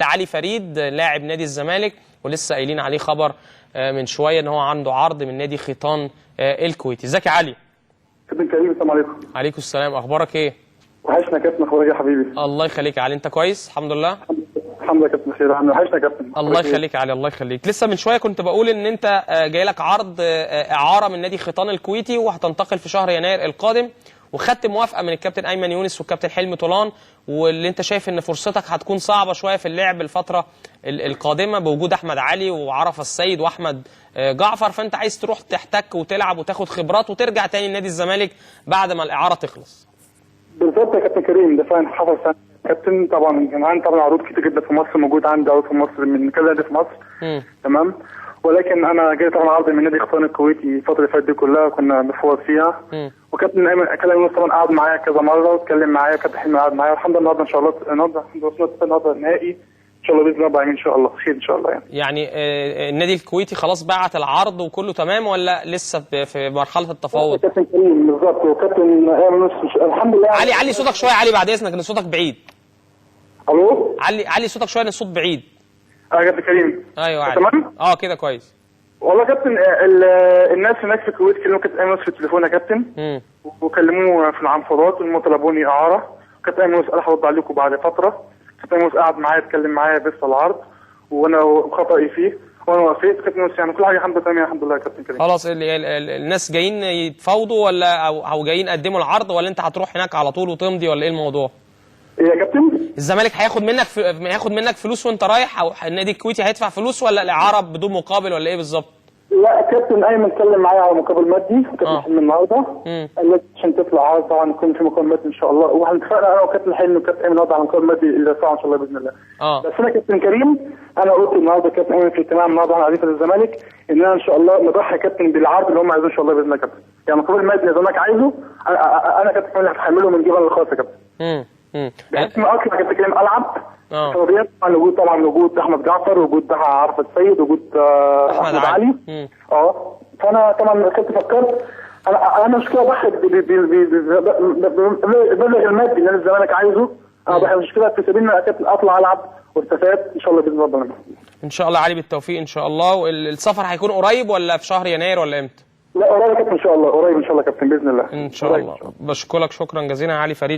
علي فريد لاعب نادي الزمالك، ولسه قايلين عليه خبر من شوية ان هو عنده عرض من نادي خيطان الكويتي. ازيك يا علي؟ كابتن كريم، السلام عليكم. عليكم السلام، اخبارك ايه؟ وحشنا يا كابتن، اخبارك يا حبيبي؟ الله يخليك يا علي، انت كويس؟ الحمد لله. الحمد لله يا كابتن، خير. وحشنا يا كابتن. الله يخليك يا علي، الله يخليك. لسه من شوية كنت بقول ان انت جاي لك عرض اعاره من نادي خيطان الكويتي وهتنتقل في شهر يناير القادم، وخدت موافقة من الكابتن ايمن يونس والكابتن حلمي طولان، واللي انت شايف ان فرصتك هتكون صعبة شوية في اللعب الفترة القادمة بوجود احمد علي وعرفه السيد واحمد جعفر، فانت عايز تروح تحتك وتلعب وتاخد خبرات وترجع تاني لنادي الزمالك بعد ما الاعارة تخلص. بالظبط يا كابتن كريم، ده فعلا حصل فعلا كابتن. طبعا كان عندي طبعا عروض كتير جدا في مصر، موجود عندي عروض في مصر من كذا نادي في مصر. تمام، ولكن انا جاي طبعا عرض من نادي خيطان الكويتي الفترة اللي فاتت دي كلها كنا بنفاوض فيها. وكابتن ايمن كلام طبعا قعد معايا كذا مرة واتكلم معايا، وكابتن حلمي قعد معايا، والحمد لله النهارده ان شاء الله، النهارده الحمد لله النهارده النهائي ان شاء الله باذن الله، ان شاء الله خير ان شاء الله. يعني النادي الكويتي خلاص بعت العرض وكله تمام ولا لسه في مرحلة التفاوض؟ كابتن كريم بالظبط، وكابتن ايمن الحمد لله. علي علي صوتك شوية علي بعد اذنك، ان صوتك بعيد. الو، علي علي صوتك شوية ان الصوت بعيد. يا كابتن كريم. ايوه علي تمام؟ كده كويس. والله يا كابتن الناس هناك في الكويت كلموا كابتن ايمن في التليفون يا كابتن، وكلموه في العنفرات وهم طلبوني اعاره. كابتن ايمن قال هرد عليكم بعد فترة. كابتن ايمن قعد معايا اتكلم معايا بس العرض وانا خطأي فيه وانا وافقت. كابتن ايمن يعني كل حاجة الحمد لله تمام، الحمد لله يا كابتن كريم. خلاص الناس جايين يتفاوضوا ولا او جايين يقدموا العرض، ولا انت هتروح هناك على طول وتمضي ولا ايه الموضوع؟ ايه يا كابتن؟ الزمالك هياخد منك هياخد منك فلوس وانت رايح، او النادي الكويتي هيدفع فلوس، ولا الاعارة بدون مقابل، ولا ايه بالظبط؟ لا كابتن ايمن اتكلم معايا على مقابل مادي، كابتن حلمي النهارده قال لي عشان تطلع عرض طبعا يكون في مقابل مادي ان شاء الله، واحنا اتفقنا انا وكابتن حلمي وكابتن ايمن النهارده على مقابل مادي اللي ان شاء الله باذن الله. بس انا كابتن كريم انا قلت النهارده كابتن ايمن في اجتماع النهارده على عريفه الزمالك ان انا ان شاء الله نضحي كابتن بالعرض اللي هم عايزينه ان شاء الله باذن الله كابتن. يعني مقابل مادي اللي الزمالك عايزه انا كابتن حلمي هتحمله من جيبي الخاص يا كابتن. بحيث ما اطلع كابتن كريم العب طبعا وجود طبعا وجود احمد جعفر، وجود عرفه السيد، وجود احمد علي. فانا طبعا كنت فكرت انا مش كده بضحي بالمبلغ المادي اللي انا الزمالك عايزه، انا بضحي مش كده في سبيل ان اطلع العب واستفاد ان شاء الله باذن الله. ان شاء الله علي بالتوفيق ان شاء الله. والسفر هيكون قريب ولا في شهر يناير ولا امتى؟ لا قريب يا كابتن ان شاء الله، قريب ان شاء الله كابتن باذن الله. ان شاء الله. بشكرك شكرا جزيلا علي فريد.